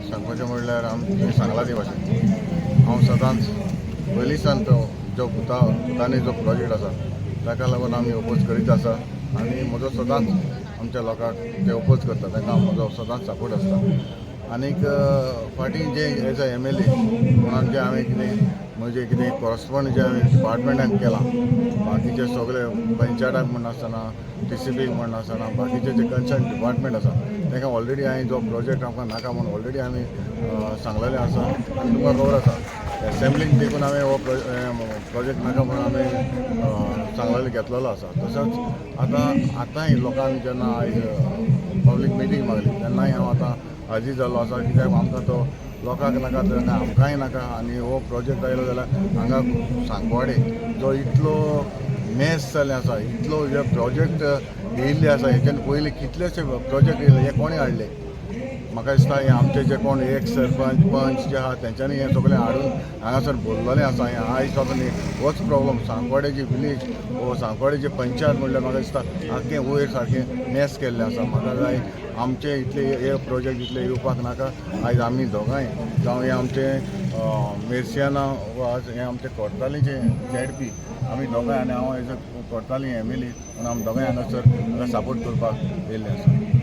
सांगपाचें म्हणल्यार तुवें सांगला ते भाशेन हांव सदांच पयलींसान तो जो भुतानी जो प्रोजेक्ट आसा ताका लागून आमी ओपोज करीत आसा आनी म्हजो सदांच आमच्या लोकांक ते ओपोज करता, तांकां म्हजो सदांच सपोर्ट आसता. आनीक फाटीं जे एज अ एमएलए म्हणून जे हांवें कितें म्हजें कितें कॉरस्पोंड जे हांवें डिपार्टमेंटाक केलां, बाकीचे सगळे पंचायताक म्हणनासतना, टीसीपीक म्हणनासतना, बाकीचे जे कन्सर्न डिपार्टमेंट आसा तांकां ऑलरेडी हांवें जो प्रोजेक्ट आमकां नाका म्हणून ऑलरेडी आमी सांगलेलें आसा. आनी तुमकां खबर आसा, एसेंब्लीक देखून हांवें हो प्रोजेक्ट नाका म्हणून हांवें सांगलेलें घेतलेलो आसा. तसोच आतां आतांय लोकांक जेन्ना आयज पब्लीक मिटींग मागली तेन्नाय हांव आतां हाजीर जाल्लो आसा, कित्याक आमकां तो लोकांक नाका तर आमकांय नाका. आनी हो प्रोजेक्ट आयलो जाल्यार हांगा सांकवाडे जो इतलो मेस जाल्लें आसा, इतलो हे प्रोजेक्ट येयल्ले आसा, हेच्यान पयलीं कितलेशे प्रोजेक्ट येयले, हे कोणें हाडले? म्हाका दिसता हे आमचे जे कोण एक सरपंच पंच जे आहा तेंच्यांनी हें सगळें हाडून हांगासर भरलेलें आसा. हें आयज पासून होच प्रॉब्लम सांकवाडेची विलेज वो सांकवाडेची पंचायत म्हणल्यार म्हाका दिसता आख्खें वयर सारकें मेस केल्लें आसा. म्हाका जाय आमचे इतले हे प्रोजेक्ट इतले येवपाक नाका. आयज आमी दोगांय जावं हे आमचे मेर्सियाना वा हे आमचे कोर्तालीचे झेडपी, आमी दोगांय आनी हांव एज अ कोर्ताली एमएलए म्हणून आमी दोगांय हांगासर हांगा सपोर्ट करपाक येयल्ले आसा.